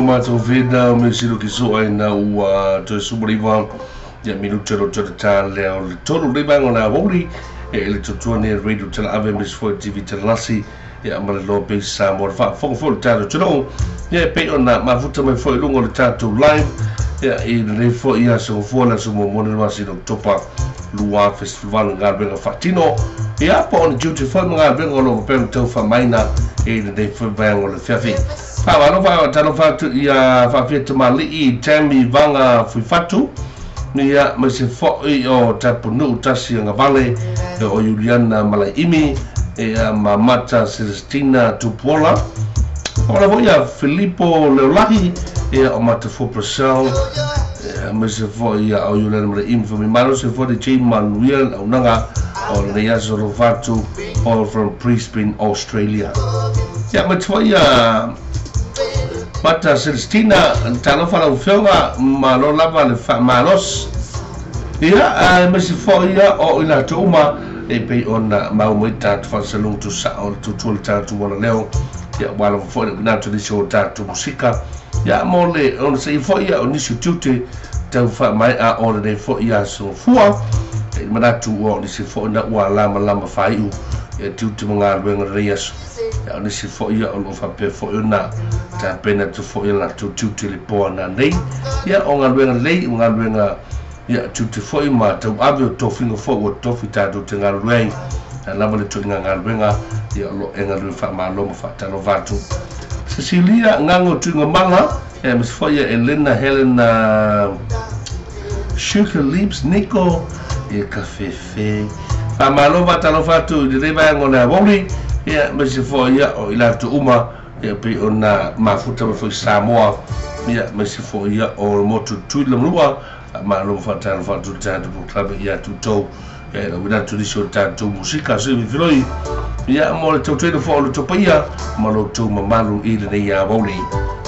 Matou vena me silo ki so ai na ua toe sumariva ia minuta lo tole tā lea o le tolu le vaenga o le awouri e le tutua ni radio tala ave me sfoi TV tala lasi ia ma le loa pei sa mo le faafofoga foi le tatou atunuu ia e pei ona mafuta mai foi i luga o le tatou live ia i lenei foi aso gafua le aso muamua le masina Oketopa 2018 galuega faatino ia po o ni tiute foi ma galuega o lo o faapea ona tau faamaina i lenei foi vaega o le afiafi. Faamalo faatalofa atu ia faafia tamalii Tammy Vanga Fuifatu ia ma se foi o Tapunuu Tasi Agavale o Juliana Malaiimi ia ma Mata Celestina Tupuola o la foi ia Filipo Leolahi ia o Matafua Purcell ia ma se foi ia o Juliana Malaiimi Famimalo se foi de J Manuel Aunaga o lenei aso alofa atu all from Brisbane, Australia. Ia ma te foi ia Mata Celestina, talofa lau afioga, malo lava le faamalosi. Ia, ma se foi ia o i latou uma e pei ona mau mai tatou faasaluga tusao o le tutua le tatou wala leo. Ia, ua lava foi le uina atu nisi o tatou musika. Ia, mo le ona saia foi ia o nisi o tiute tau faamaea o lenei foi aso fua. E manatu ua o nisi foi na ua lamalama faaiu ia tiute ma galuega o lenei aso. Ia o nisi foi ia o loo faapea foi ona tapena atu foi ia latou tiute i le po ana nei. Ia o galuega lelei, o galuega ia tiute foi ma tauave o tofiga foi ua tofi tatou te galulue ai. Ae lava le tuiga galuega ia o loo e galue faamalo ma faatalofa atu. Cecilia Gago Tuigamala, ia aemaise foi ia Elena Helena Sugar Lips Nico ia Kafefe. Faamalo faatalofa atu i lenei vaega o le awouli ia aemaise foi ia o i latou uma ia pei ona mafuta mai foi Samoa ia aemaise foi ia o le motu Tutuila ma Manua. Faamalo ma faatalofa atu i le tatou polokalame ia toutou ia e lauina atu nisi o tatou musika sui filifiloi ia mo le tautuaina foi o le tou paia ma lo outou mamalu i lenei awouli.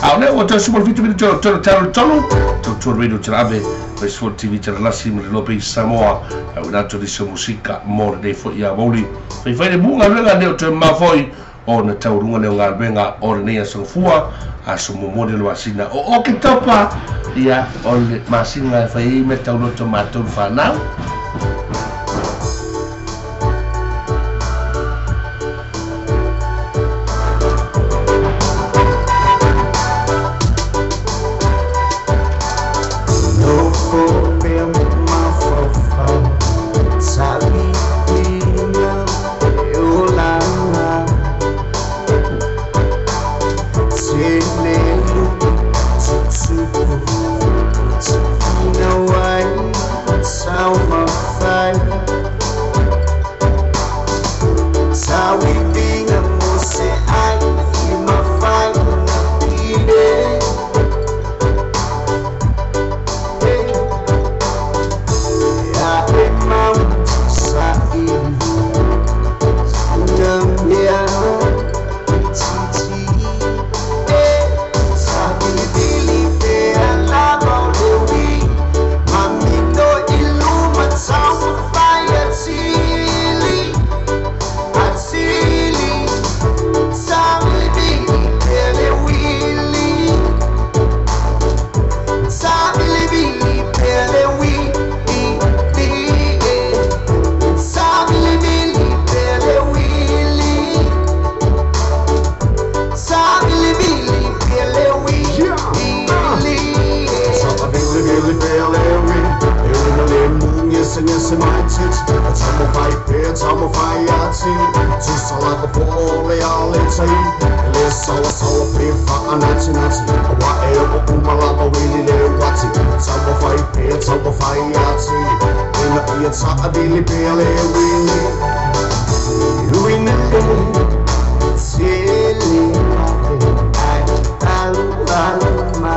A o lea ua toe 17 minute o tolu talo le tolu tautua radio tala ave aemaise foi le TV tala lasi ma le loa pei Samoa lauina atu nisi o musika mo lenei foi awouli. Faifai le mu galuega nei o toe mamao foi ona taualuga lea o galuega o lenei aso gafua aso muamua lea o le masina o Oketopa ia o le masina e fai ai mea tauloto matou le fanau. Nofo pea mafaufau Sailiina e olaga Tele lupe tutupu Ina wai sau Salaka po le ale tai le sawa sawa pe fa anati nati wa e o umalava wili le wati tawa fai pe tawa fai ati ina ia ta abili pe le wili wili tili ai alu alu ma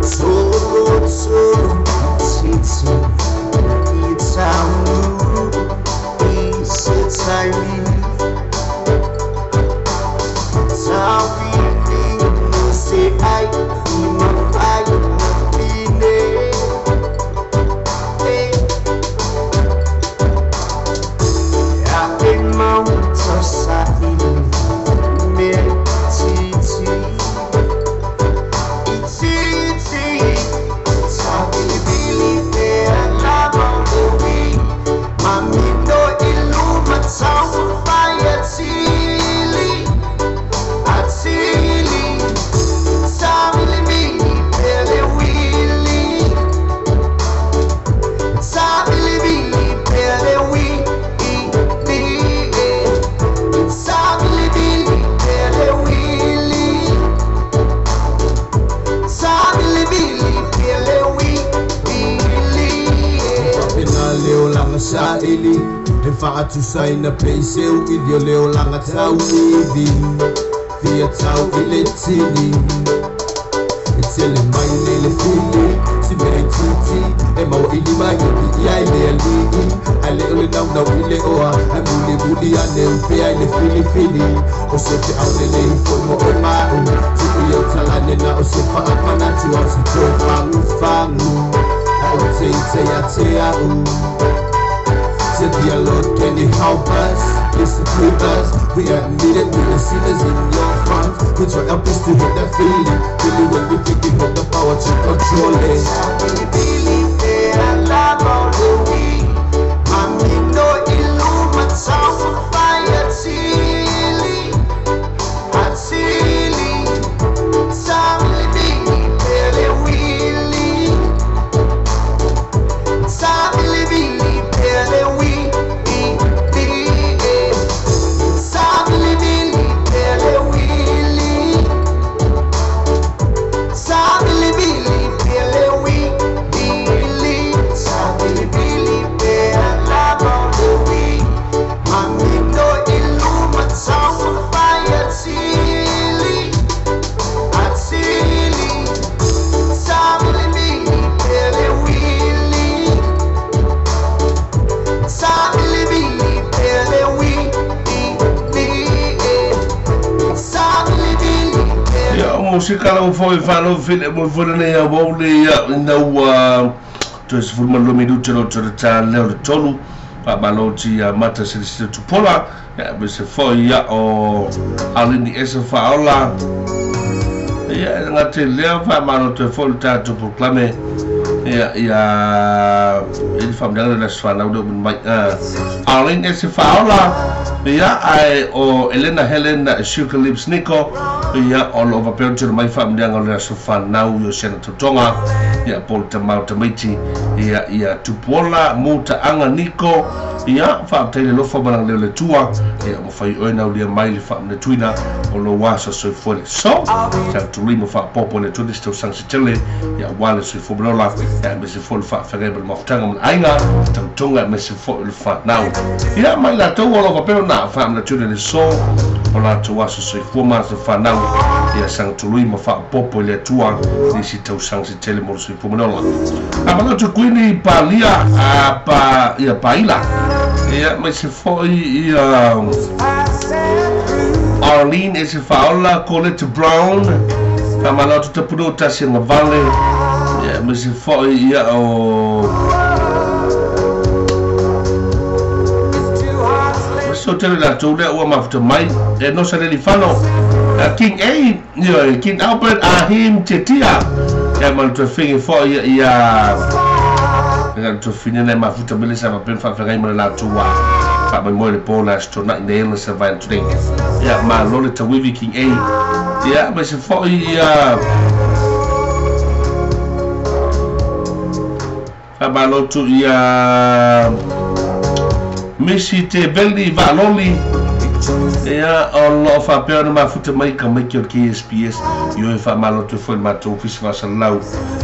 sulu sulu titi Whaatusaina peiseu i leo leo langa tau ivi Fia tau i le tini E tele mai le fili Si mea i titi E maua i lima i i ai le alii Ai le ole nau nau i le oa Ai muli muli ane upea i le fili fili O se te au le lei foi mo o mau Tuku i o talane na o se whaapanatu Au se toe whangu whangu Au te i te a te au. Said, dear Lord, can you help us? Listen to us. We admit it, we are sinners in your front. Could you help us to hold that feeling? Feeling when we think we hold the power to control it. Musika la foi falo file mo foi nei a wole ia ina ua toe sefulu ma lua minute lo toe ta leo le tolu pa maloti ia mata se tupola ia me se foi ia o alini ese faola ia ngate leo fa malote foi ta tu proclame ia ia ele família da sua na do mai alini ese faola ia ai o Elena Helena Sugar Lips Nico ia o lo papel te mai família ngā sofa nau yo sena tutonga ia Paul Tamau Tamaiti ia ia Tupola Muta Anga Nico ia fa tele lo fa bana le tua ia mo fai oi nau lia mai le fa ne tuina o lo wasa so fole so ta tuli mo fa popo le tunis to sang se tele ia wale so fo blola ia me se fo fa fa ge mo tanga mo ainga tonga me se fo le fa nau ia mai la to lo papel na fa na tuina le so o la to wasa so fo ma so fa nau ia sang tului mo fa popo le tua ni si tau sang se tele mo so fo mola a ma tu kuini pa lia a pa ia pa ila ia mai se foi ia Arlene ese faola Colette Brown ka malotu tapuno tasi nga vale ia mai se foi ia o so tele la tole ua mafuta mai e no sa le fano King A ia King Albert Ahim Tetia ia malotu fingi foi ia ia to fini na mafuta mele sa pen fa fa ngai la tua fa mai mo le pola sto na ne le sa vai today ia ma lole ta wivi King A ia ma se foi ia fa ma lo tu ia Misi te Beli Vaaloli ia o loo faapea ona mafuta mai ka maiki o le KSPS i oe faamalo atu ai foi i le matou ofisa faasalalau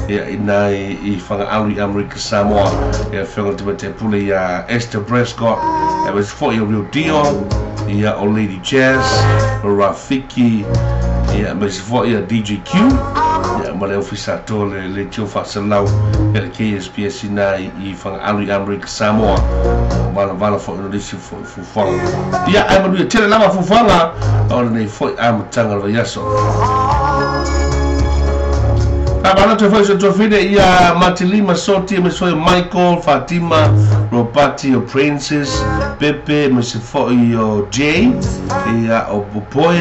ia ina i Fagaalu i Amerika Samoa ia afioga i le Tamaitai Pule ia Esther Prescott aemaise foi o Rio Dion ia o Lady Jazz o Rafiki ia aemaise foi ia DJ Q ia ma le ofisa atoa le leitio faasalalau ia le KSPS ina i Fagaalu i Amerika Samoa o valavala foi o nisi foi fuafuaga ia ae manuia tele lava fuafuaga o lenei foi amataga o le vaiaso. Faamalo atu ai foi i si ou tuafine ia Matilima Soti aemaise foi o Michael, Fatima, Robati o Princess, Pepe aemaise foi o Jay ia o Popoe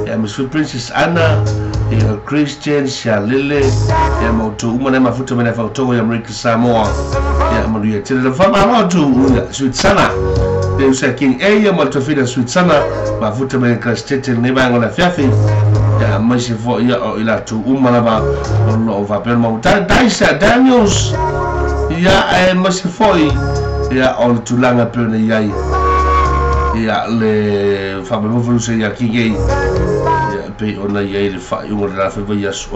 ia aemaise foi Princess Anna ia o Christian, Sialele ia ma outou uma nei mafuta mai nai fautogo i Amerika Samoa ia manuia tele lava. Faamalo atu ia Sweet Sana le usa King A ia ma le tuafine Sweet Sana mafuta mai Christete lenei vaega o le afiafi ia aemaise foi ia o i latou uma lava o loo faapea ona maua Daisa Daniels ia aemaise foi ia o le tulaga pei ona i ai ia le faamoemoe foi usa ia King A ia pei ona i ai le faaiuga o le la foi vaiaso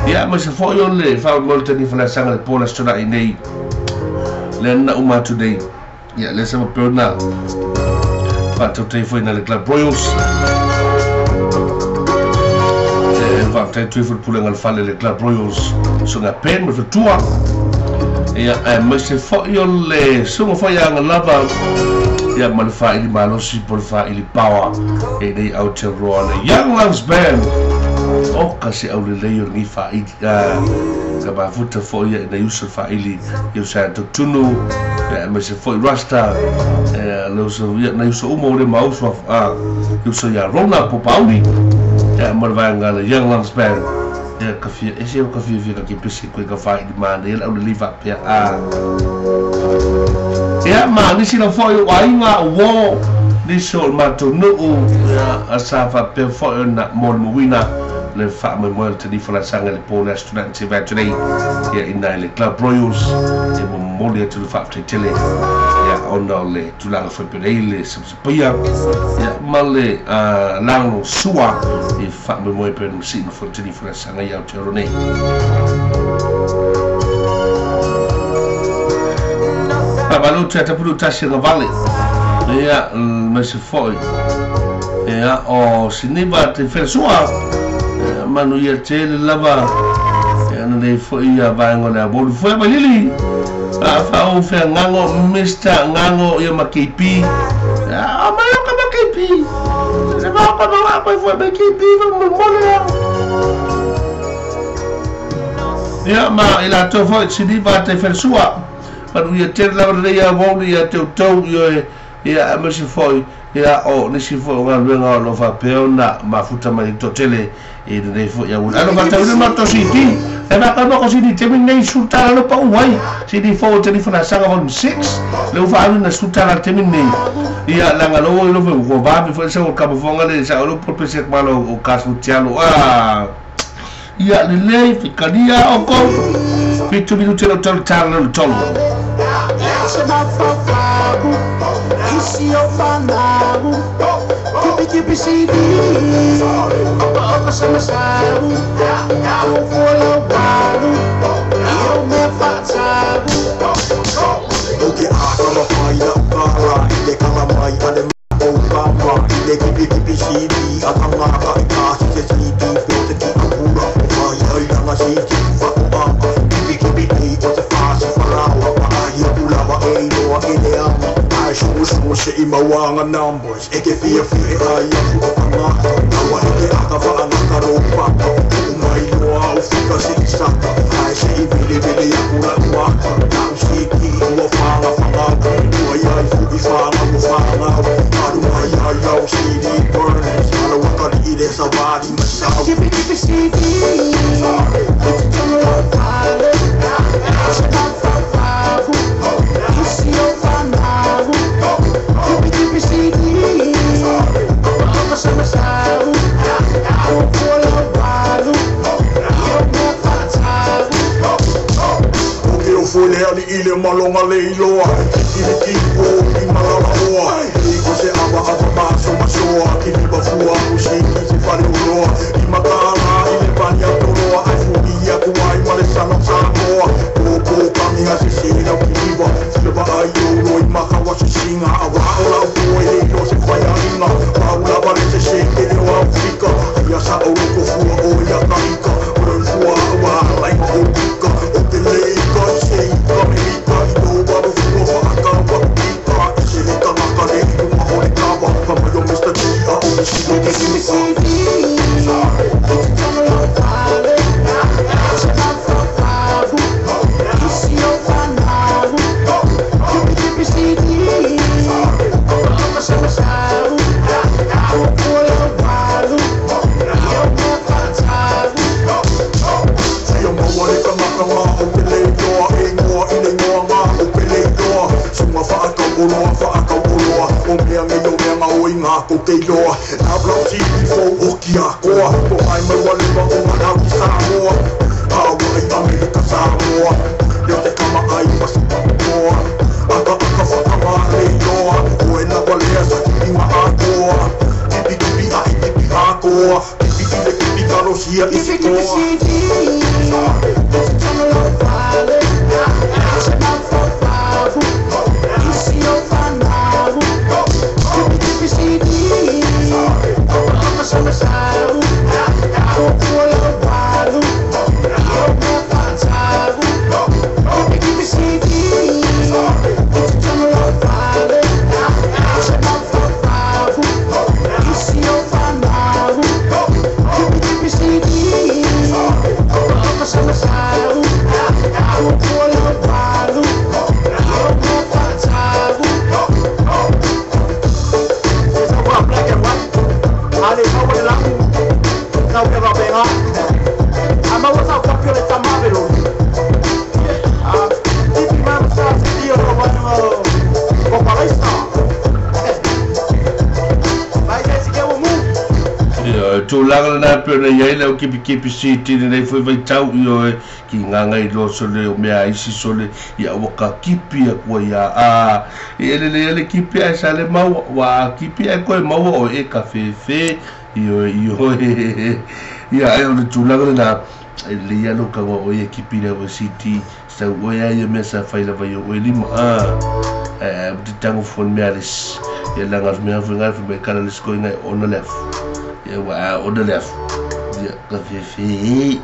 ia aemaise foi o le faamoemoe o le tanifa laasaga le po le Aso Toonai nei lea na uma atu nei ia lea sa faapea ona faatautai foi na le Club Royals e faafetai atu ai foi le pulega o le fale le Club Royals susuga Pen ma le faletua ia aemaise foi o le susuga foi ia Agalava ia ma le faaili malosi po o le faaili power e nei Aotearoa le Young Lungs Band o ka se aulelei o lenei faaili ka mafuta foi ia ina usa le faaili ia usa Totunu ia aemaise foi Rasta ia le usa ia nai uso uma o le mauso a usa ia Rona po Pauli ia ma le vaega le Young Lungs Band ia ka fia ese o ka fia fia ka ke pese koe ka faaili manaia le aulelei faapea a ia ma nisi lava foi o aiga o uo nisi o le matou nuu ia sa faapea foi ona molimauina le faamoemoe o le tanifa laasaga i le po o le Aso Toonai te vea atu nei ia ina i le Club Royals e momoli atu le faafetai tele ia ona o le tulaga foi pei le sapasapaia ia ma le lagolago sua i faamoemoe pei ona masina foi le tanifa laasaga i Aotearoa nei. Faamalo atu ia Tapulu tasi agavale ia aemaise foi ia o Siniva te Felasua manuia tele lava ia na nei foi ia vaega o le awouli foi Vailili faaou feagago Mr Gago ia ma KP ia mai o ka ma KP le ma ka ma koe foi mai KP faamolemole ia ma i latou foi Siniva te Felasua manuia tele lava lenei awouli ia te outou ia ia aemaise foi ia o nisi foi o galuega o loo faapea ona mafuta mai le toatele i lenei foi awouli. Ae lo faatauina le matou CD e faatau ko CD temi nei sultana lo pau ai CD fou o tanifa laasaga volume 6 le ua faaaluina sultana temi nei ia laga lo ilo foi ua vave foi sa o kamafoga le sa o lo pese malo o kasu tialo a ia lelei fikalia o kou 7 minute lo tolu tala lo tolu. Numbers, e ke fia fia ai aku o pangata Awa e ke aka whaanaka ro papa Umai loa au fika se i saka Ai se i vili vili aku la uaka Nau siki ua whanga whangau Ua iai fu i whanga mo whangau Aru mai ai au CD burners Ala wakari i le sawari masau Kipi kipi CD Malonga le iloa, i le ki o i malawa. loa I ko se ava ava maso masoa Ki liba fua musiki se fale uloa I makala i le vani atoloa Ai fuia kuai ma le sana Samoa Koko kangi a se se lau kiliva Silva ai olo i makawa se singa Awa o lau poe le ilo se whaia inga Pau lava le se se te leo Afrika Ia sa o loko fua o ia kaika Ren fua awa lai ma o ika O te leika i se ika me ika I tō waru fua whaaka wa ika I se le tangaka le i lunga o le kawa Kama yo Mr. G a o le silo te Ko te iloa Lau tipi fou o ki a koa Ko ai maua lewa o ngā au ki Samoa Aua i Amerika Samoa Leo te kama ai masipamoa Aka aka whakamā le iloa O e lawa lea sa kipi ngā atoa Kipi kipi ai kipi akoa Kipi ile kipi kalosia i sikoa Tūlanga nā pēna iai lau kipi kipi si tini nei fui vai tau i oe ki ngā ngai loa sole o mea isi sole i a waka kipi a kua ia a i ele le ele kipi ai sa le maua wa kipi ai koe maua o e ka whewhe i oe i oe ia ai o le tūlanga nā e le ia lo kawa o ia kipi lea wa siti sa oe ai ia mea sa whai lava i oe lima a e te tango fon mea les ia langa mea fui ngai fui mai kala les koi ngai ona lefu ia wa ona lefu ia ka whewhe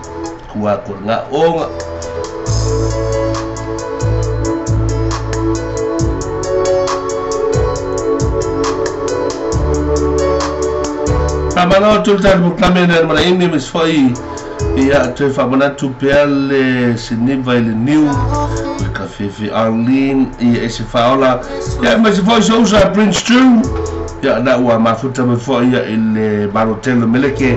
kua ko ngā onga. Whamana o tū tātu mo klame nā mana imi mis whai ia te whamanatu pea le siniva i le niu o ka whewhe Arlene ia e se whaola ia mai se whai sousa Prince 2 ia nā ua mafuta mai whai ia i le marotelo meleke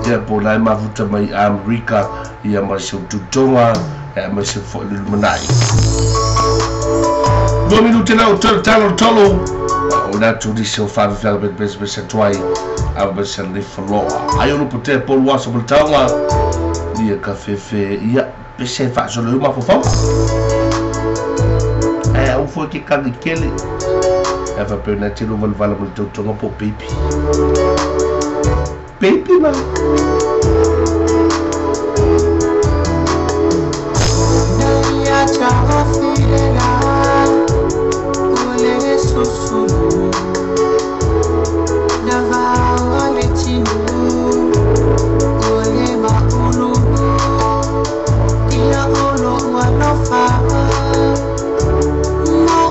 ia po nai mafuta mai Amerika ia mai se ututonga ia mai se whai lulumanai 2 minute lau tolo talo tolo o nā tūri se o whawhiwhanga bete bese bese tuai a bese le whaloa ai ono po te polu asa po taonga ia ka whewhe ia bese whaasolo uma fofau e au fo ke kangi kele e whapeu nā tino valvala mo le tautonga po pipi pipi ma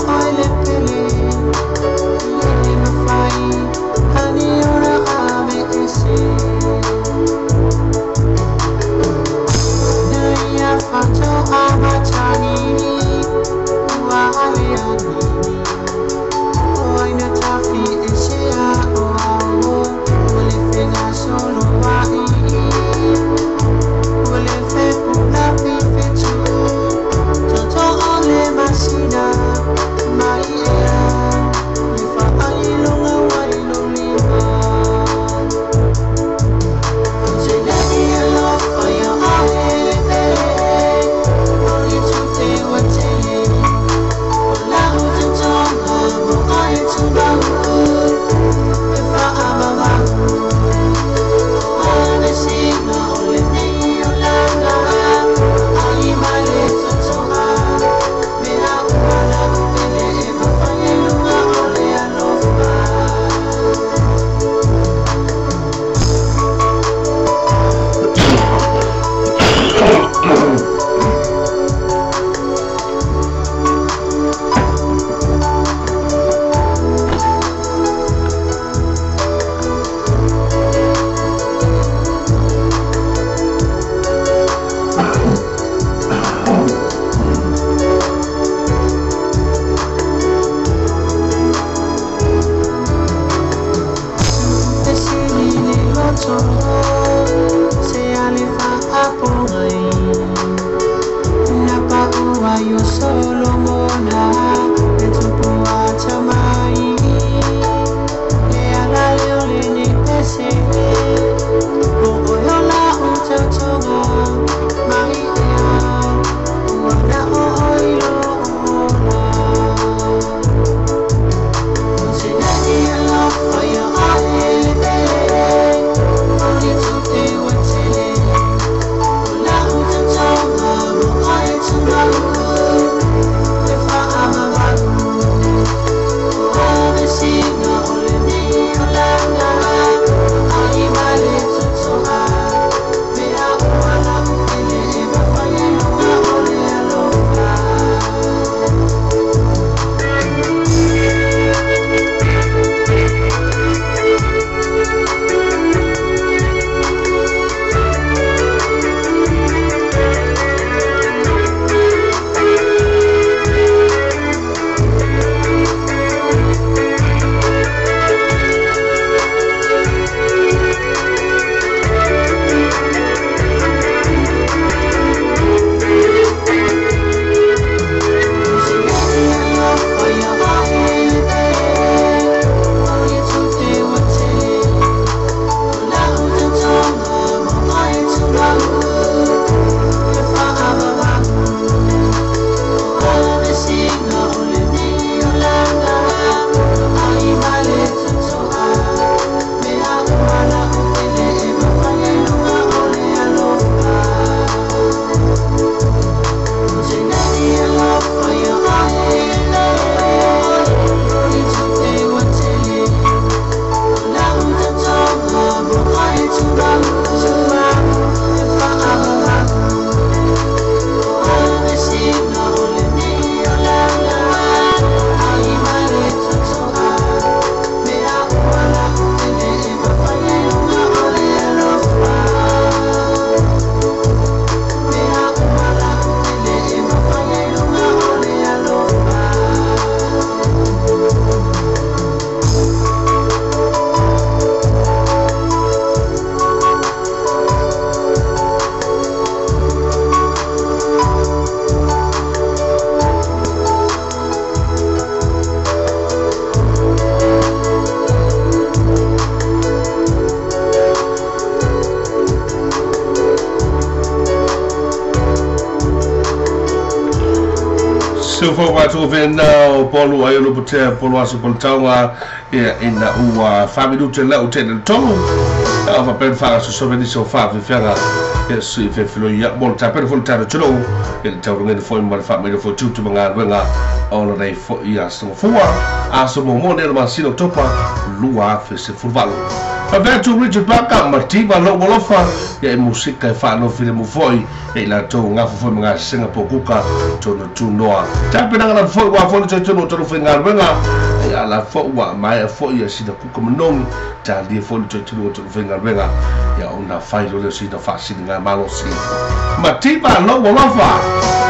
Honey, Whenau polu ai olo potea polu aso polu taunga ia ina ua whaminute lau tene tolu au whapen whanga so so so wha whiwhianga ia sui whewhilo ia molo tapena fo le tano tino ia le taurungene fo ima le whamene fo tutu mga wenga ona nei fo ia so fua aso mo mo nero masino topa lua fese furvalu. Fabetu Richard Baka mativa lo wolofa ia e musika e whano file mo foi e ila tau ngā fofoi mga Singapore kuka tono tūnoa. Tapenanga la foi wa fo le tono tono foi ngā wenga e ala fo wa mai fo ia sina kuka manongi ta lia fo le tono tono foi ngā wenga ia ona whai lo leo sina whaasini ngā malosi. Mativa lo wolofa!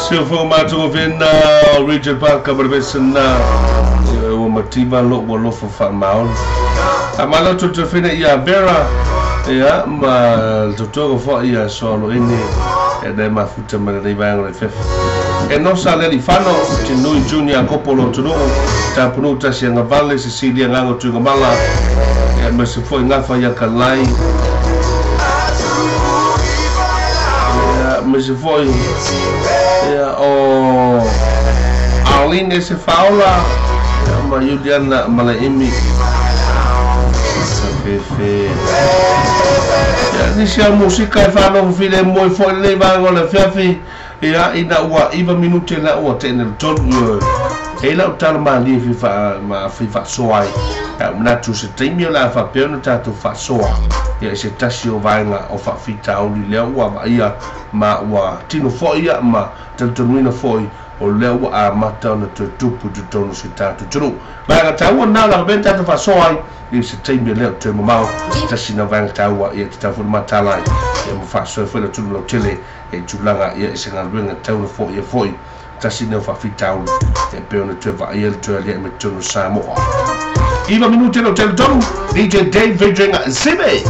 Sio matungo vena Richard Parker ma ua mativa lo ua lofa faamaoli amalo tutufina ia Vera ia ma tutogo fo'i ia soaloini e le mafuta ma lenei vaega o le fefe e nosa le alifano tinui Junior Kopolo atunuu tapunuu tasi agavale Cecilia Gago Tuigamala ia ma se fo'i gafa ia Kalai ia ma se fo'i ia o Arlene se Faola ia ma Juliana Malaimi fefe ia nisi a musika e whanau file moi fo'i lenei vaega o le afiafi ia ina ua 9 minute la ua tene le tolu e lau tala malie fi fa ma fi faasoa ai ia manatu se taimi o le a faapea ona tatou faasoa ia i se tasi o vaega o faafitauli lea ua vaaia ma ua tino fo'i ia ma talitonuina fo'i o lea ua amata ona toe tupu i totonu o se tatou atunuu vaega taua lena o le a faapea ona tatou faasoa ai i se taimi lea o toe mamao tasi na vaega taua ia te tau fo'i le matala ai ia ma faasoa foi le atunuu lautele e tulaga ia i se galuega tauna fo'i ia fo'i tasi nei o faafitauli e pei ona toe vaaia le toe alia'i mai totonu o Samoa. 9 minute le o tele tolu DJ Dave featuring Zibe.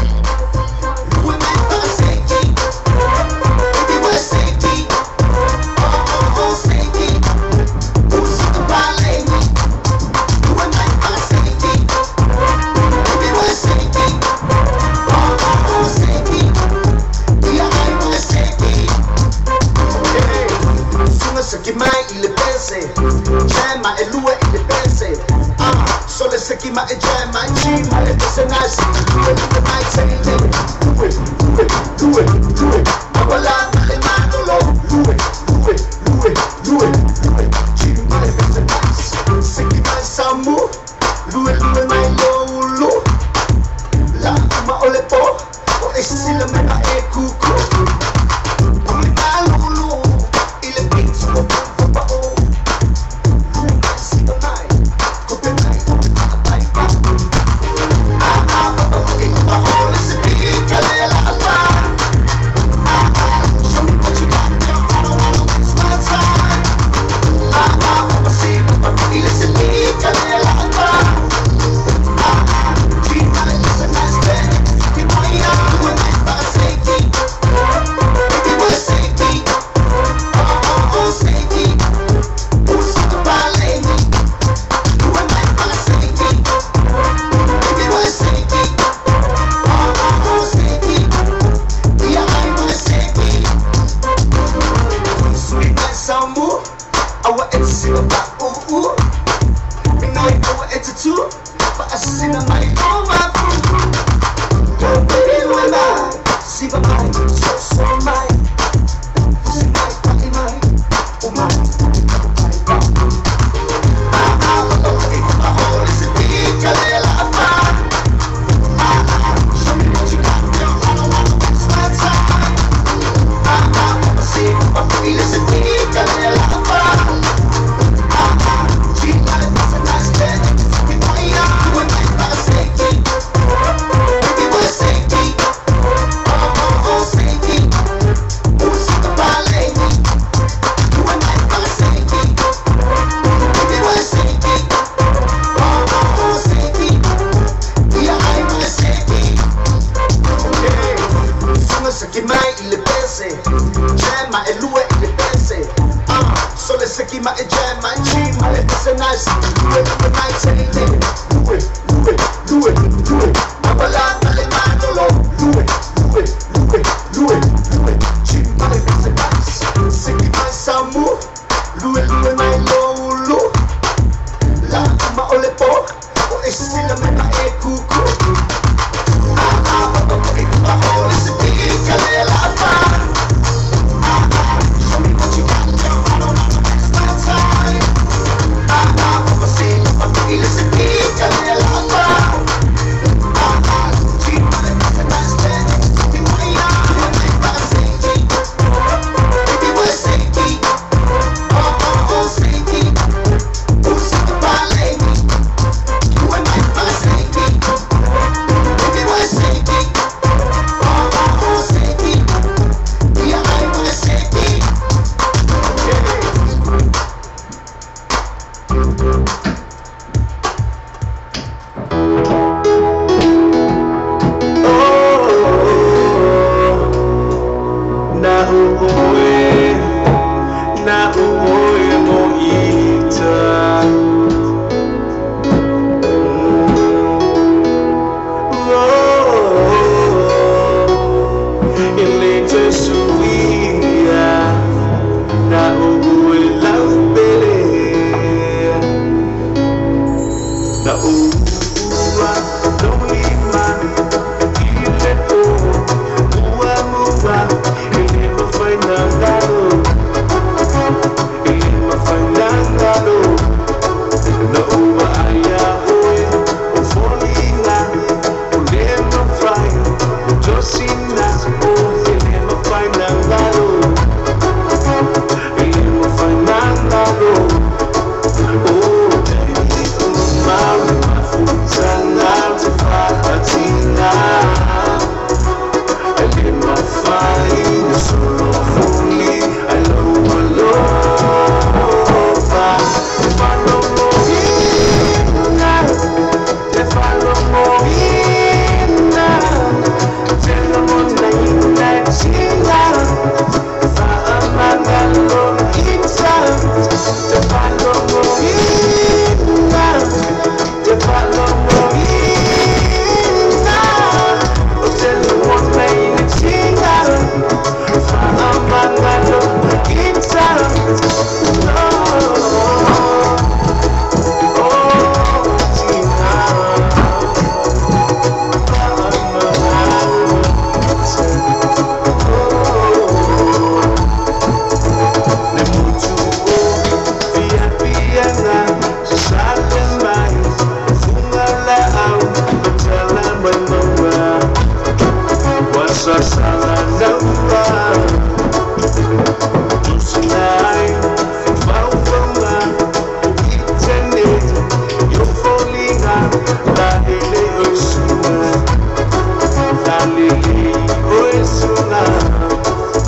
Na uoe mo ita. Ele te suia na uoe lau pele. Na ua lolima ile o ua mua ele mawhai nangalo. Ele mawhai nangalo. Na ua aia oe o folinga o le mawhai o tosina o ele mawhai nangalo. Ele mawhai nangalo. Oh, mafutanga te whakatina. Ele mawhai na solo fuli ai lau alofa. Te whalongoina, te whalongoina, te longonaina tina. Whaamangalo ita. Te whalongoina, te whalongoina, o te longonaina tina. Whaamangalo ita. Oh, oh, tina. Whaamangalo ita. Oh. Le mutu o fia fianga sa mai funga la au patala mai maua wasa sala naua tusinai fau faunga o itene yo folinga la hele oisuna la lele oisuna.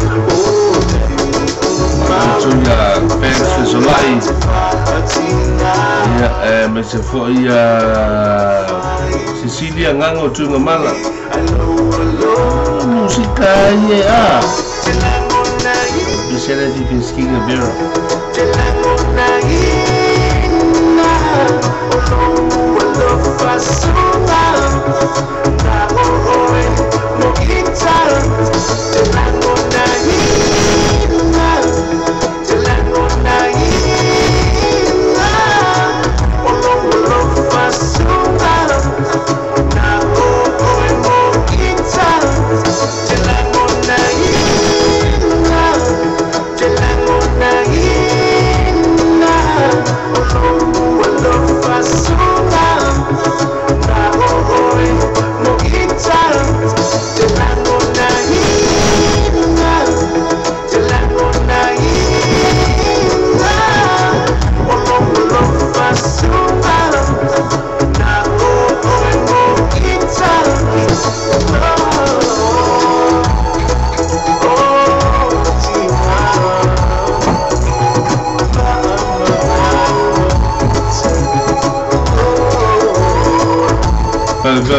Oh, Tu ia Felix Fesolai. Ia e me se foi ia Cecilia Ngango Tunga Mala. Musika ia a. Bisele di Fiskinga Vera.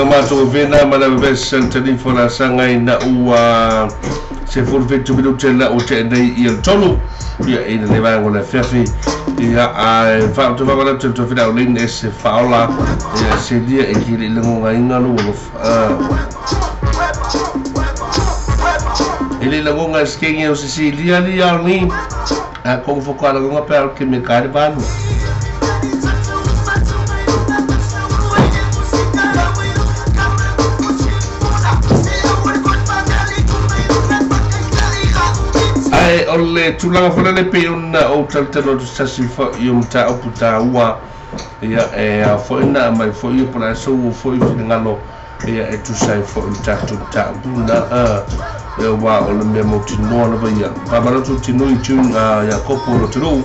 Matou vena ma la bes tani fona sanga ina ua se fulu minute la o te nei i el tolu ia ina le vango le fefi ia a fa to fa la to fina o lin se faola ia se dia e ki le ngonga inga lo ele la ngonga skengi o Cecilia li ni a kongo fo kala ngonga pe al ke me kare balu. Ai o le tulaga fona le pe ona o taltalo tu sasi fo i o mta o puta ua ia e a fo ina mai fo i pora so fo i ngalo ia e tu sai fo i tatu ta buna a e wa o le mea mo tinoa lava ia pa tu tino i tu ia kopo lo tulu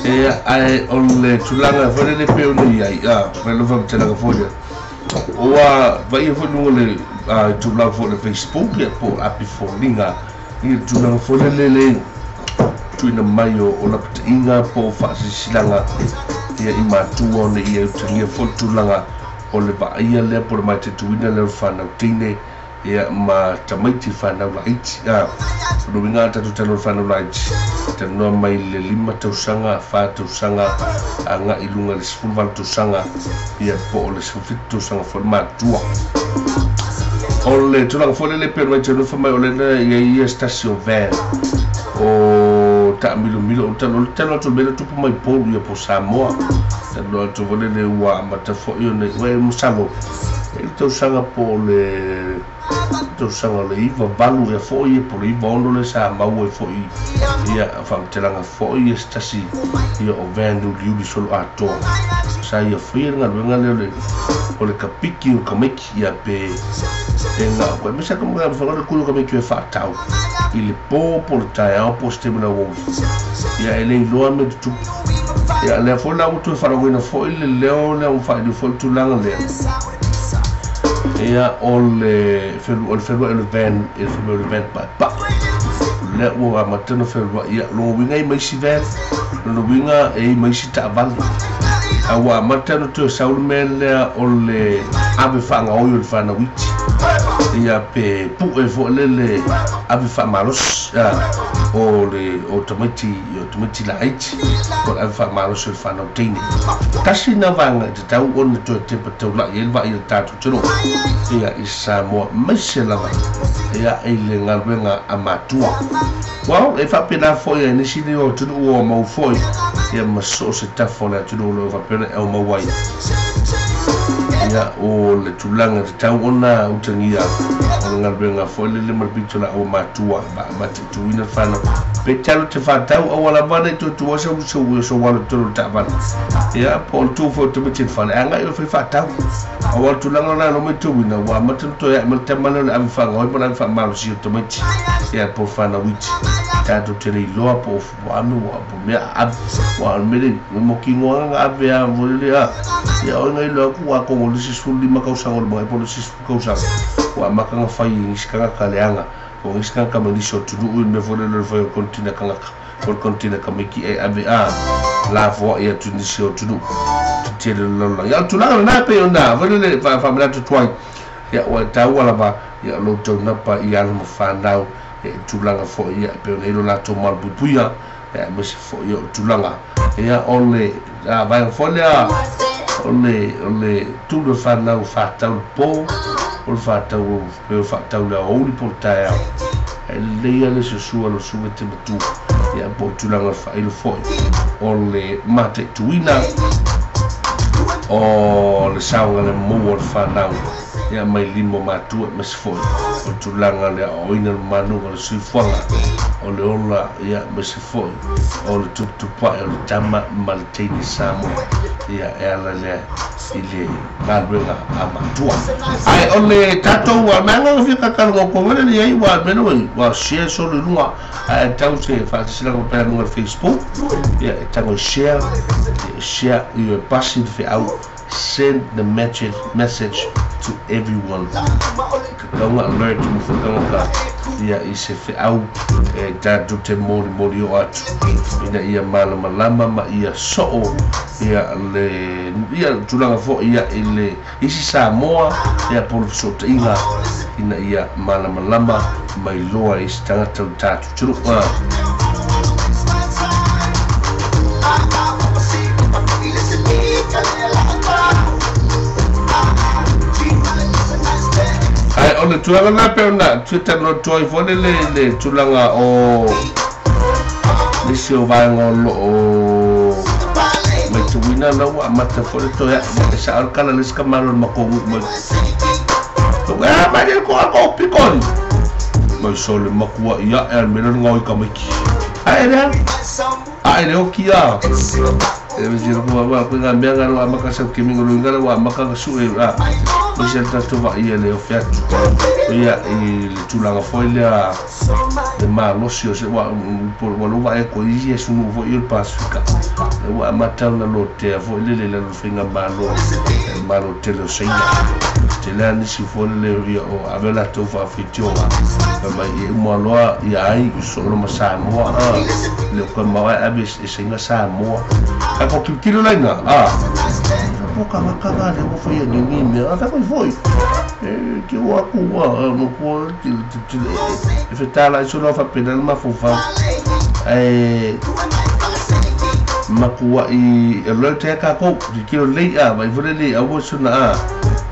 e ai o le tulaga fona le pe ona ia ia fa lo fa tulaga fo ia oa vai fo no le tulaga fo le Facebook ia po api fo linga ia tulaga fo le le tuina mai o la inga po fa silanga ia i matua ona ia utagia fo tulaga o le vaia lea po le mai te tuina le whanau tine Ia ma tamaiti whanau laiti. Lo winga tatu tano whanau laiti. Tanoa mai le 5 tausaga, 4 tausaga, aga i luga le 18 tausaga, ia po o le 17 tausaga foi matua. O le tulaga foi lele pe mai tanu fa mai o le ia ia stasio van o ta milomilo o talo talo to mele tupu mai polu ia po Samoa. Talo to vole le ua amata foi o nei ua musalo. E tausaga po le tausaga le iva valu ia foi po le iva ono le sa mau e foi ia whamtelanga foi e stasi ia o van uli solo atoa. Sa ia foi e ngaluenga leo le o le kapiki o kameki ia pe e ngā koe. Mesa ka mga whangara kulu kameki e whaatau i le pō po le taeao po stemina wowi. Ia e lei loa me te tupu. Ia lea foi la utu e wharangoina foi le leo lea umwhaili foi le tulaga lea. Ia o le whenua e le van, e le whenua e le van pai pa. Lea ua amatana whenua ia longa winga i maisi van, longa winga e i maisi taavale. A ua amatana toe saulu mea lea o le ave whaangaoi o le whanauiti. Ia pe pu'e foi lele ave whaamalosi o le o tamaiti laiti o le ave whaamalosi o le whanau teine. Tasi na vanga te tau ona toe tepa taulai e le vai le tātou tino. Ia i Samoa maise lava ia i le galuega a matua. Well, e faapena foi ai nisi nei o atunuu o mau foi ia ma so o se tafa o le atunuu o loo faapena e o mau ai. Ia o le tulaga te tau ona utagia o le galuega foi lele ma le pito la o matua ma te tuina whanau. Pe talo te whatau au ala vana i tutua sa uso ua so walo tolo taavale. Ia po o le tuu foi o te mete whale anga i o whai whatau. Au ala tulaga la no me tuina wa mata toe ma le tamana le ave whangaoi ma le ave whamalosi o tamaiti. Ia po whanau iti. Tātou te rei loa po o fuame wa po mea ave. Wa mele mo ki ngoa nga ave a volele a. Ia o ngai loa ku wa kongo le 15 kausaga o le mga po le 60 kausaga. Wa makanga whai i ngisikanga ka leanga. O ngisikanga ka manisi o tunuu i me vole le whai o kontina kangaka. O le kontina ka miki e ave a. La voa ia tunisi o tunuu. Te tele lola. Ia o tulaga na pe o nā. Vole le whaamanato tuai. Ia o e tau alava. Ia lo tau napa i alo ma whanau. E tulaga foi ia pe o nei lo latou malupuipuia ia aemaise foi o tulaga ia o le vaega foi lea o le tulu e whanau whātau le pō o le whātau pe o whātau le aouli po le taeao e leia le susua lo suve te matu ia po tulaga whailo foi o le mataituina o le saoga le mou o le whanau ia mai limo matua ma se foi o tulaga le aoina le manuga le suifuaga o le ola ia ma se foi o le tuputupua'i o le tama ma le teine Samoa ia e ala lea i le galuega a matua. Ae o le tatou ua meaga fia kakaloga kovele le iai ua mele oi ua share solo i luga ae tau se faasisilaga papea luga le Facebook ia e tago i share share i e pasi le feau. Send the message to everyone. Kakaunga alert mo whakanga ka ia i se wheau e tātou te mori mori o atu. Ina ia malama lama ma ia so'o ia le ia tulaga fo ia i le isi Samoa ia po le fesootaiga ina ia malama lama mai loa i se tagata o tātou tunu. Ai o le tulaga la pe ona Twitter no toi fo le tulaga o le si o vaega o lo o mai tuina la ua amata fo le toe e sa o kala le ska malo le makongu mai. Tonga mai le ko ko pikoni. Mai so le makua ia e me le ngoi ka mai. Ai le ai le o kia. E me tiro ko wa ko nga mea ngaro amaka sa ke mingo lo ngaro wa amaka su e a. Nisi le tatou vaai le o featu ia i le tulaga foi lea le malosi o se ua ua vaai ko isi e sunu foi i le Pasifika ua amata ona lotea foi lele le faiga malo malo tele o Saina tele a nisi foi lele ia o ave latou faafeitioga mai e uma loa ia ai solo ma Samoa le o ka maua ave e Saina Samoa a ko tilotilo laina a po ka ka ka le mo fai ni ni me a ka foi e ke o aku wa mo ko ti ti ti e fetala iso lo fa pena ma fofa e makua i lo te ka ko ti kilo le a vai vole le a wo suna a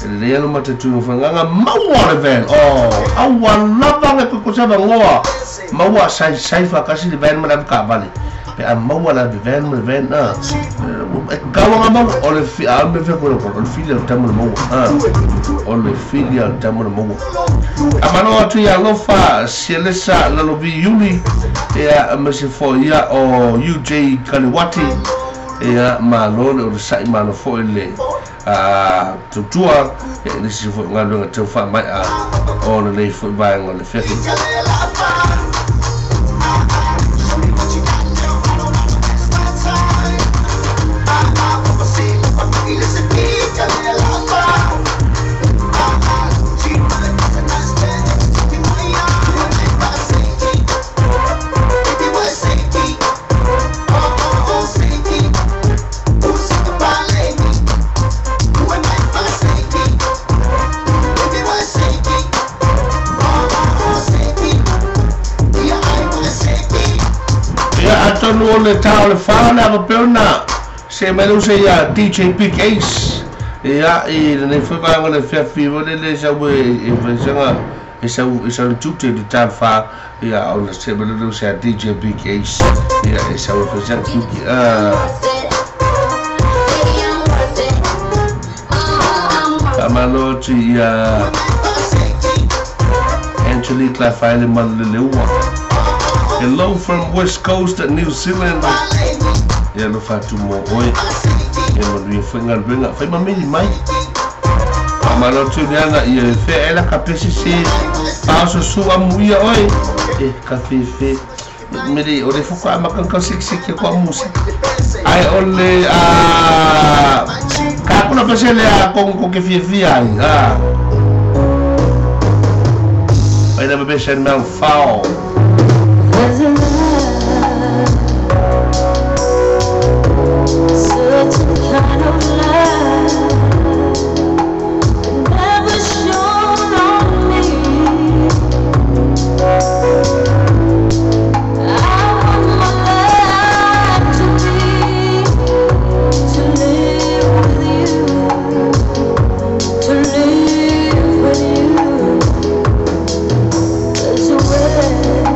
le le ma te tu fanga maua le ven o awa lava le ko sa ngoa maua sai sai fa kasi le ven ma la ka vale pe a maua la ven ma ven a ka wa ma o le fi a me fe ko o le fi le tamu maua a o le fi le tamu maua a mano atu ia lofa sielesa la lovi yuli ia me se fo ia o UJ Kaliwati ia malo le o sai malo fo le a tutua e le si fo ngalo nga tau fa mai a o le le fo ba ngo le fe. Atonu o le tau le whaona a peona se mai se ia DJ Big Ace ia i le nei whaanga le whiawhi o le le sau e whaisanga e sau tute le tau wha ia o le se mai se DJ Big Ace ia e sau e whaisanga kiuki a malo tu ia Angelique Lafaele Maleleua. Hello from West Coast at New Zealand. Ia lo fatu mo oi. Ia mo nui whainga luenga. Whai mamili mai. A malo tu leanga ia whea ela ka pesi se. Pao so su amu ia oi. E ka whe whe. Mere o le fuka a makangkau sik sik ia kua musi. Ai o le a... Ka kuna pese le a kongo ke fia fia ai. A. Pai na bebe sen mau fao. There's a love, such a kind of love, never shown on me. I want my life to be, to live with you, to live with you. There's a way.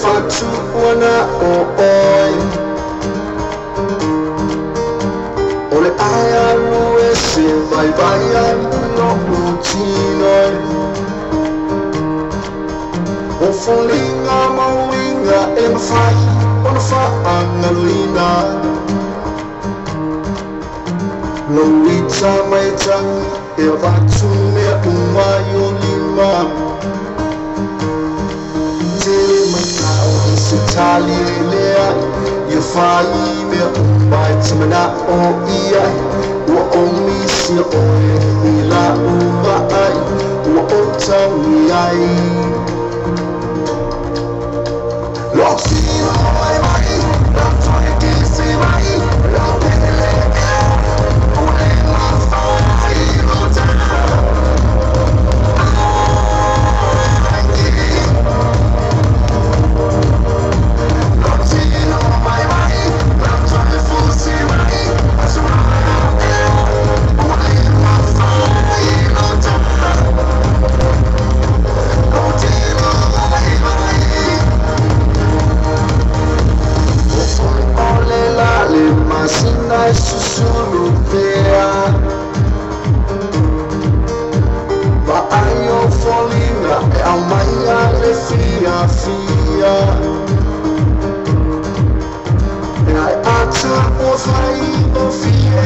Fatuana o oi Ole aia lue se vai vai ai no utinoi O folinga mauinga e mawhai Ona whaangaluina Loita mai tangi e watu mea umai o lima Tele manao i se tali lea Ia whai mea umai te mana o ia Ua o misi oe i la uva ai Ua o tangi ai Lotino mai mai, lotoi kisi mai, lopele ule mafai lota. Lotino mai mai, lotoi fusi mai, asura ule mafai lota. Lotino mai mai. Ole la le masina susulu pea Va aio folina e aumaia le fia fia E ai ata o fai o fie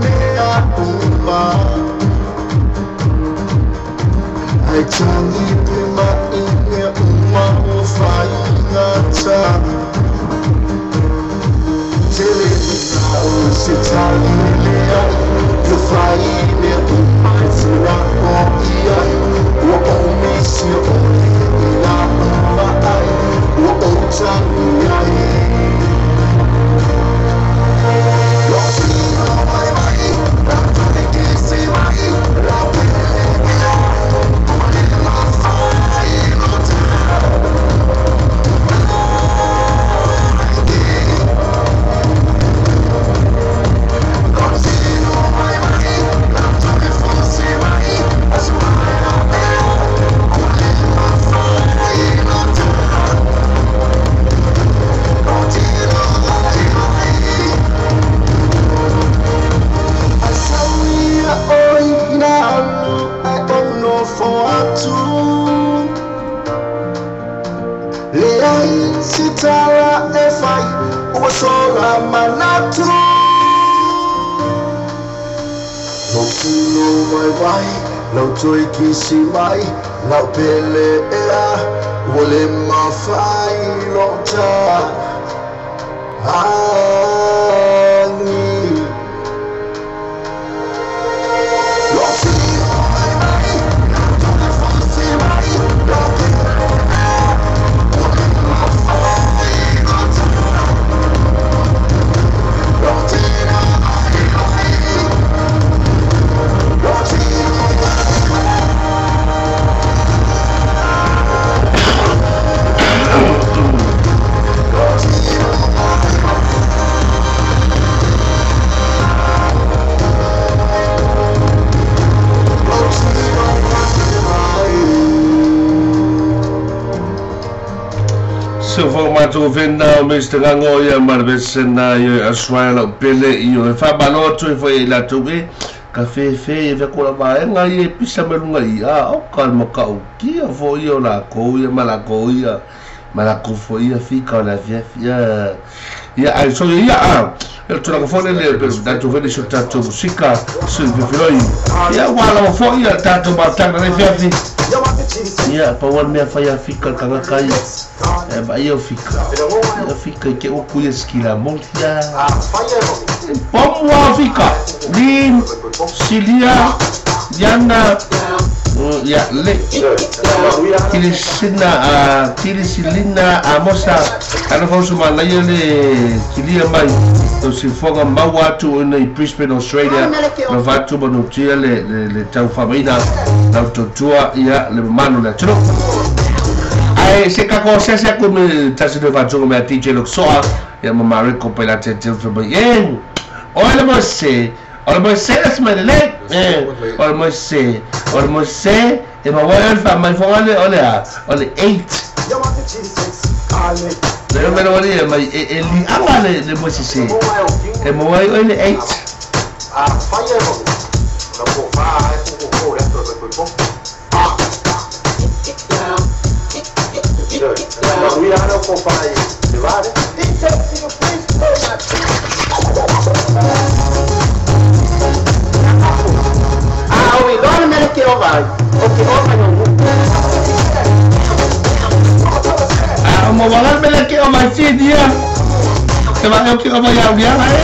mea uma Ai tangi pe mai mea uma o fai ngata Tele o se tali lea Ia whai mea umai tura o ia Ua o misi o i la uma ai Ua o tangi ai Lotino mai mai, lotoi kisi mai Lopele ea, ule mawhai lota. Lotino mai mai, lotoi fusi mai Asura ea, ule mawhai lota. Lotino mai mai. Asauia oi nalu ai ono foatu Le ai sitara e fai ua sola manatu Lotino mai vai, lotoi kisi mai, lau pele ea, ua le mawhai lota Angi. Lotino mai mai, lotoi fusi mai, lopele ea, ua le mawhai lota. Lotino mai mai, lotino mai mai. Lotino mai mai. Lotino mai mai. Se fo matou vena o me stengango ia marvesena ia aswaia lau pele i o e whamaloto e fo e latou e ka fefe e veko la vaenga ia e pisa melunga i a o ka makau kia fo ia o la kou ia malako ia malako fo ia fika o la fia fia ia ai so ia a e tulaga fo le le tatou vele so tatou musika se fefiloi ia wala fo ia tatou matanga le fia fi ia pa wan mea fai a fika kangaka ia e ba ia o fika ia fika i ke oku ia skila montia Pomu fika Lin Silia Yana ya le Kilisina Kilisilina Amosa ana fausu malaia le kilia mai o sifoga maua atu ina i Brisbane Australia na vatu manutia le le taufamaina lau totua ia le mamanu le atunu ai se kako se se ku me tasi le vatu me a DJ Luxoa ia mamareko pe la te te mai e ole mo se ole mo se la me le ole mo se ole mo se e ma wa alfa mai fo ole ole a ole 8 Le mea wali e mai e li anga le mo sisi. E mo ai oi le 8. A fai e mo. La po fa e po ko le to ko po. La guida no po fa e le vare. Ah, o idol me ke o vai. O ke o vai no. Ah, mo wala me le ke o mai ti dia. Te vai o ke o vai au dia vai.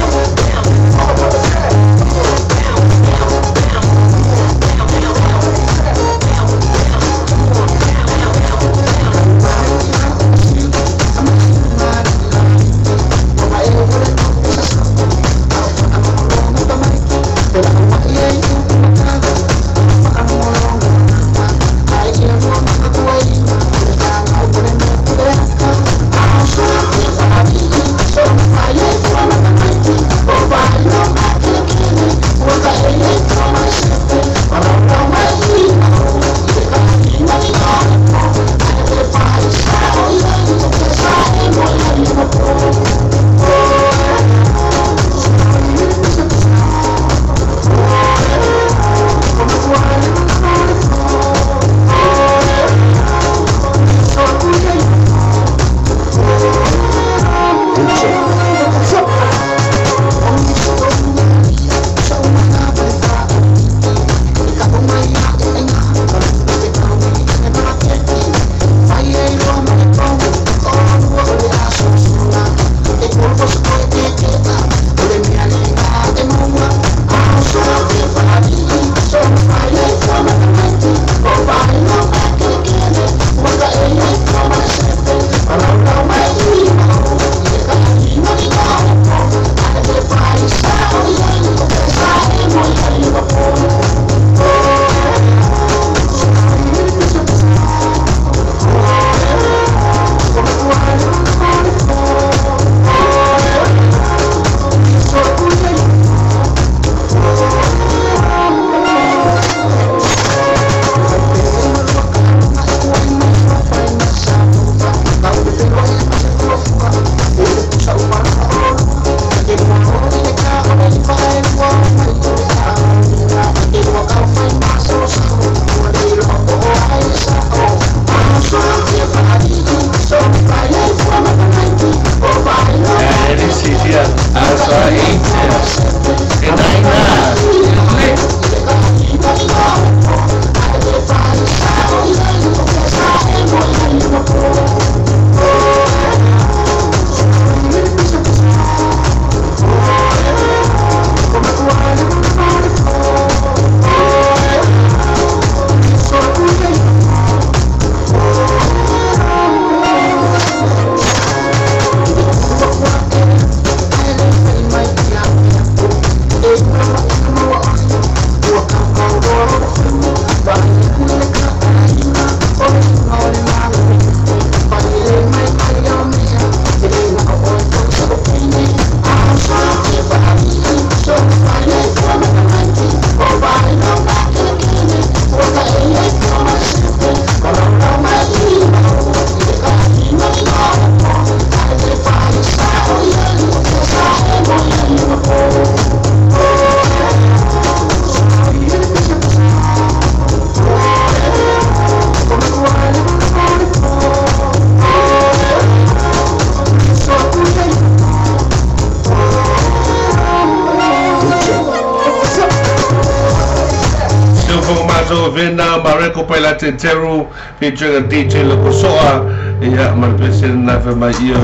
Vena Mareko Paila Teteru featuring DJ Lokosoa ia malpese na fe mai io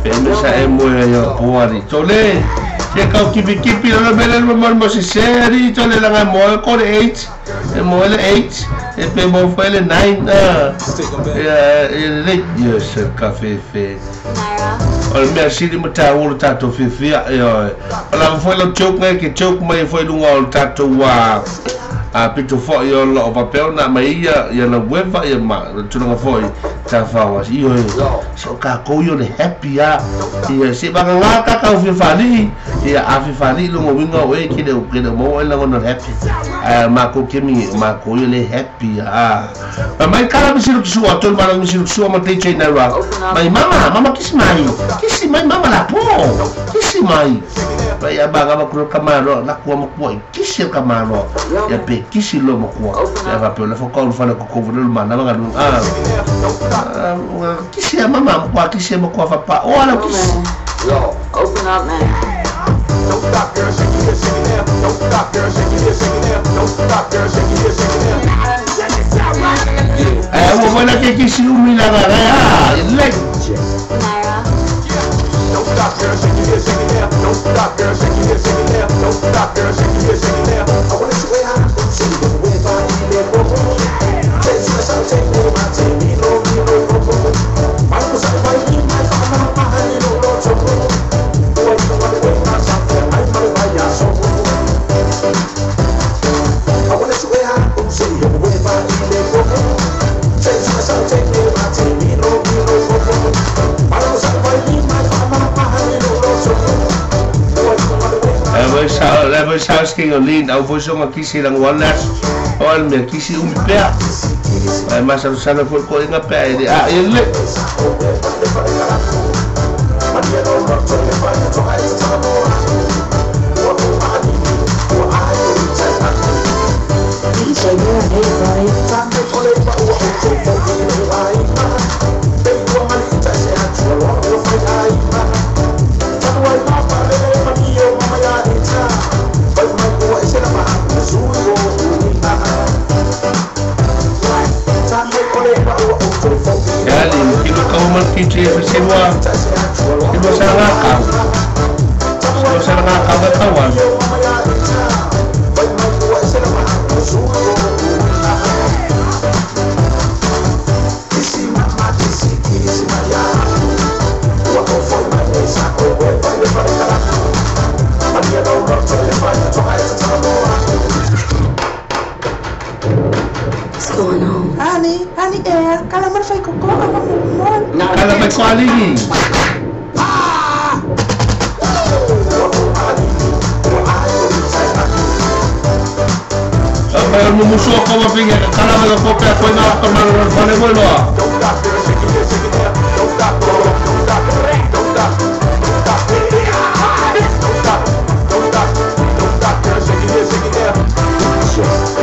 pe mesa e mo ia poari tole ia kau kipi kipi la mele mo mo si seri tole la mo ko 8 e mo le 8 e pe mo le 9 ia le ia se café fe o mea sili ma tāua le tātou whiwhia ia o la foi lo joke ngai ke joke mai foi lunga o le tātou a pito foi o lo papel na mai ia ia la weba ia ma tulaga foi Tawhawa iyo so ka ko yo le happy ya ia se ba nga ka ka fi fali ia a fi fali lo ngo winga o e ki le ke le mo e la ngono happy a ma ko ke mi ma ko yo le happy a mai kala mi siru kisu atol ma mi siru kisu ma te che na ra mai mama mama kisi mai mama la po kisi mai ba ya ba ga ko kamaro la ko mo ko kisi kamaro ya pe kisi lo mo ko ya va pe le fo ko fa le ko ko lo ma na ga lu a kisi mama mo ko kisi mo ko fa pa o ala kisi. Yo, open up, man. Don't stop, girl, shake it here, shake it there. Don't stop, girl, shake it here, shake it there. Don't stop, girl, shake it here, shake it there. Mo wala ke kisi umi la ga ya le. Naira. Don't stop, girl, shake it here, shake it there. Don't stop, girl, shake it here, shake it there. Don't stop, girl, shake it here, shake it there. I wanna see where I see the way I Sabes que eu li, au foi só aqui se lang walas, o me aqui se um pé. Mas a sana foi ko inga pé ele ah ele. What's going on? Ani, ani eh, kalamar fai koko apa mumon. Kalamar ko aligi. Pero mumusu ko mapinga kalamar ko pe ko na ko man no ne bueno.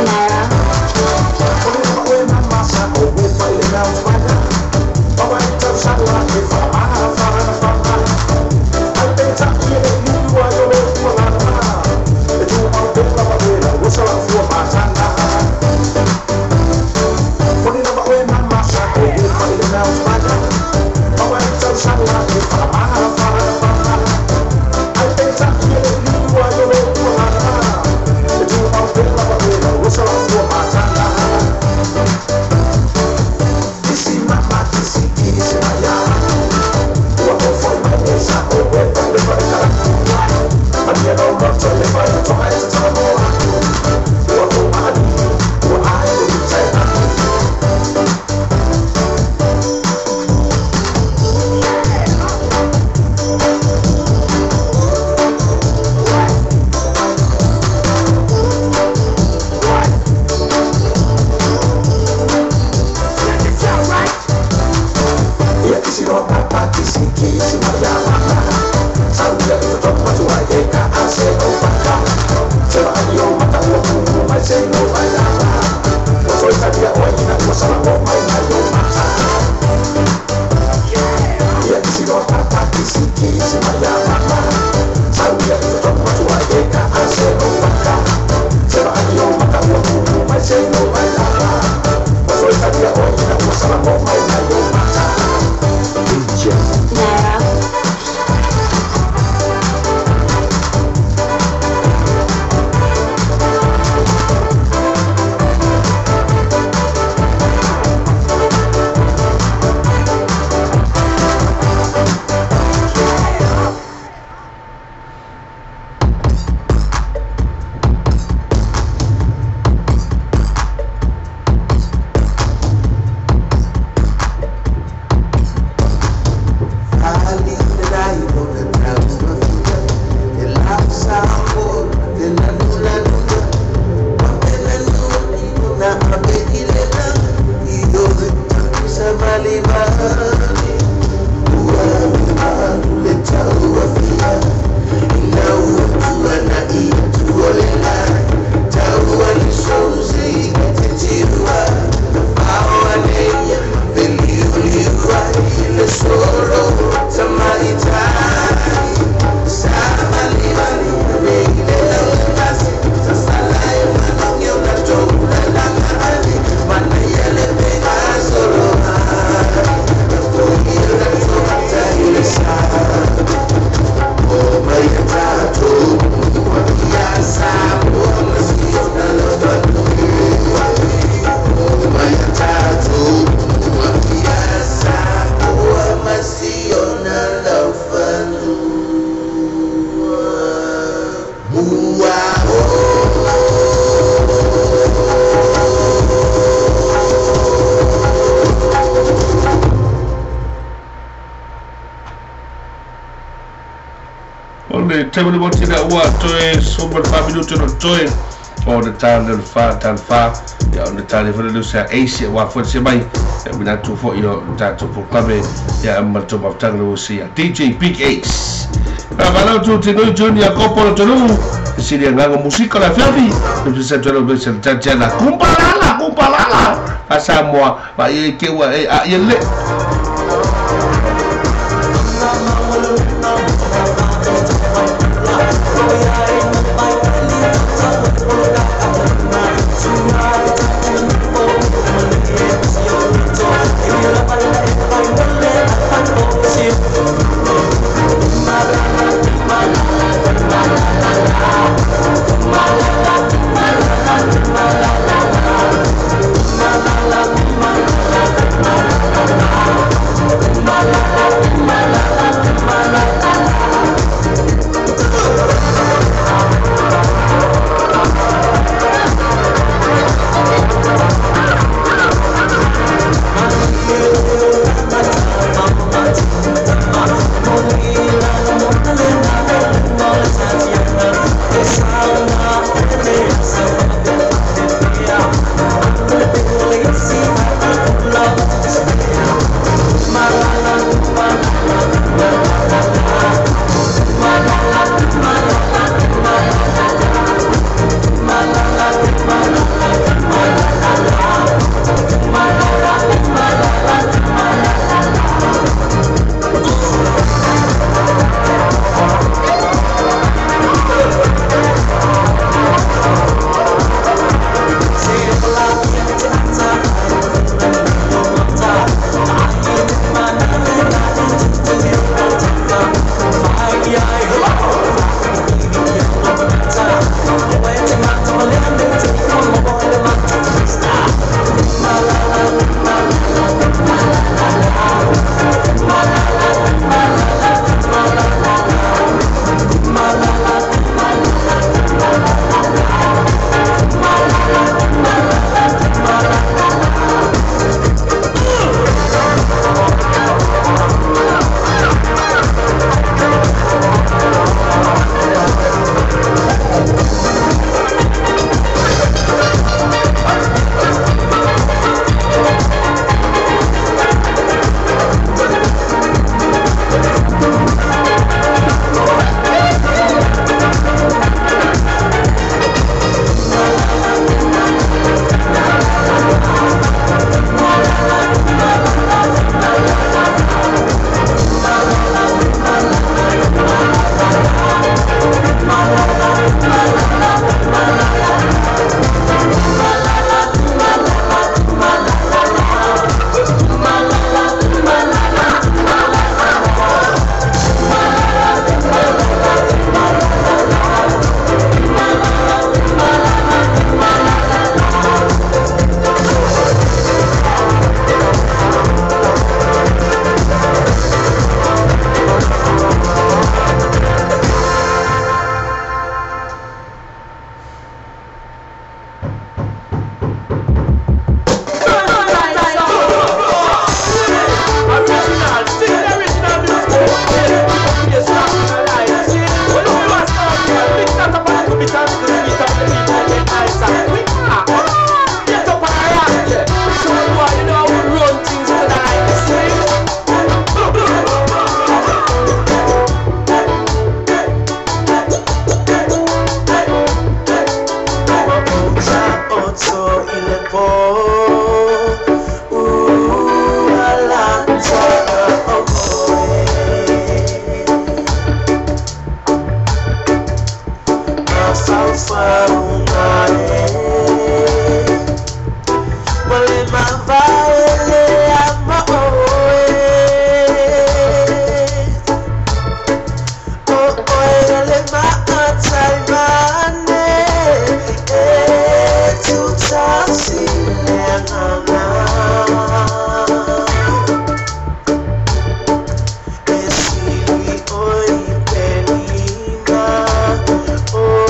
Naira. Table mo tira ua toe suma fa minuto no toe o le tane le fa tane fa ia o le tane fo le sa ace wa fo se mai ia mina tu fo io ta tu programe ia ma to ma tanga lo si DJ Big Ace. Ma va tu te no junior kopo lo tolu si le ngago musika la fiafi le se tu lo se ta la kumpalala kumpalala pasa moa ma ye ke wa e a ye le. Oh,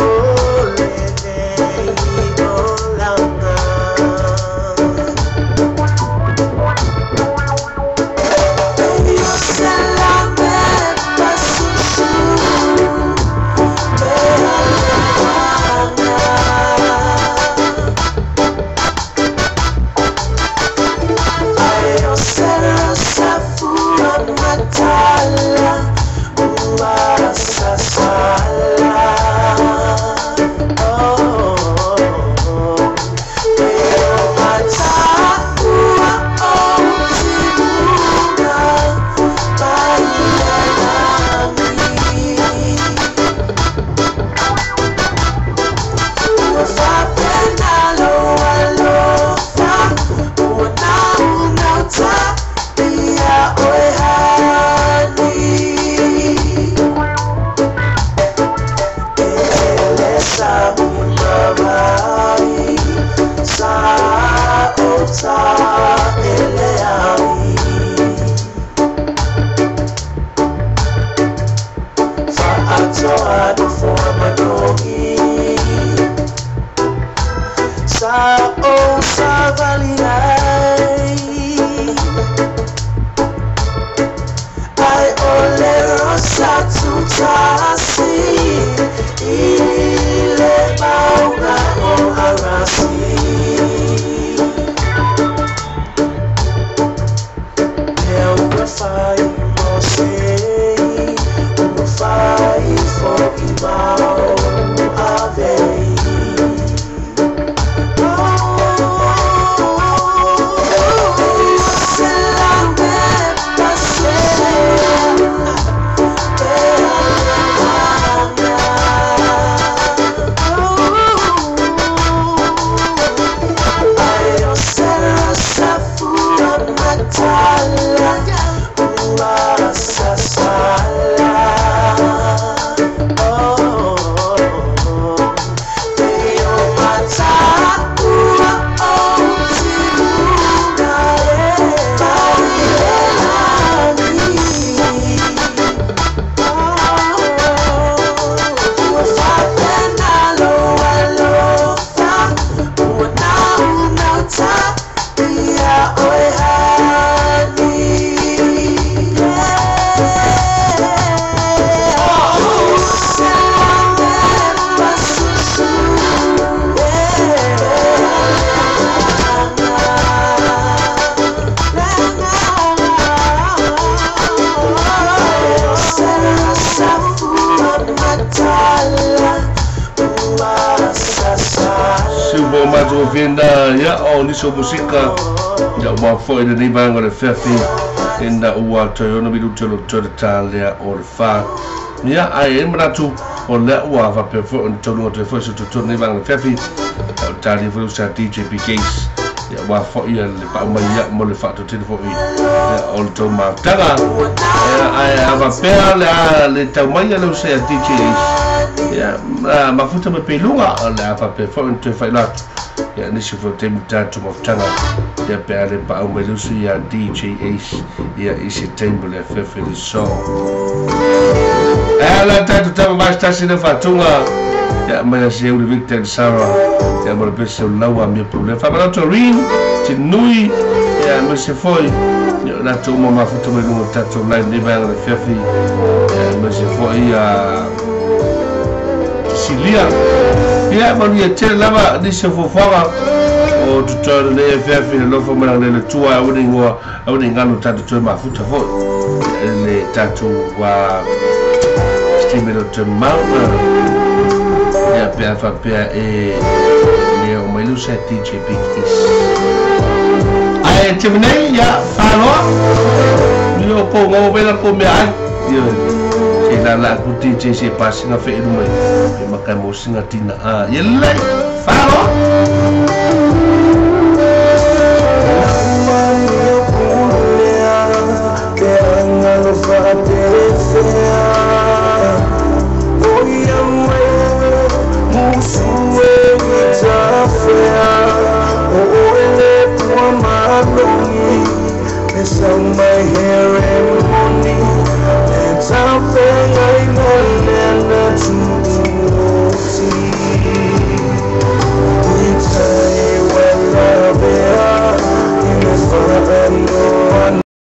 Matagofie ia o nisi o musika ia ua fo'i lenei vaega o le feafi ina ua toe 6 minute o lo toe le talea o le 4. Ia ae e manatu o lea ua faapea foi ona taunuuga toe foi se totonu lenei vaega o le feafi ia o talia foi usa DJ Big Ace ia ua fo'i le pa'u mai ia mo le fa'atotele fo'i ia o le tou mafutaga. Ia ae a faapea le a le tau mai ia le usa ia DJ Ace ia mafuta mai peiluga o le a faapea foi ona toe faailoa atu ia nisi foi o taimi tatou mafutaga ia pe a le paau mai le uso ia DJ Ace ia i se taimi o le afeafe le so. E ala tatou tama masitasi le faatuga ia mai a se uli Victor and Sarah ia mo le pese o laua mea pule. Faamaloto Rin Tinui ia ma se foi ia o latou uma mafuta mai luga o tatou line nei vaega le feafi ia ma se foi ia Cecilia ia manuia tele lava nisi o fuafuaga o totoe lenei afeafi le lofa mai le tua aua ne igoa aua ne galo tatou toe mafuta foi le tatou stream o te mauna ia pe a faapea e le o mai lusa DJ Big East. Ae te nei ia whāloa ni o ko ngau vela ko mea ai ia se la la ku DJ se pasinga fe inu mai pe makai mo singa tina a ia lei whāloa. Mai here moni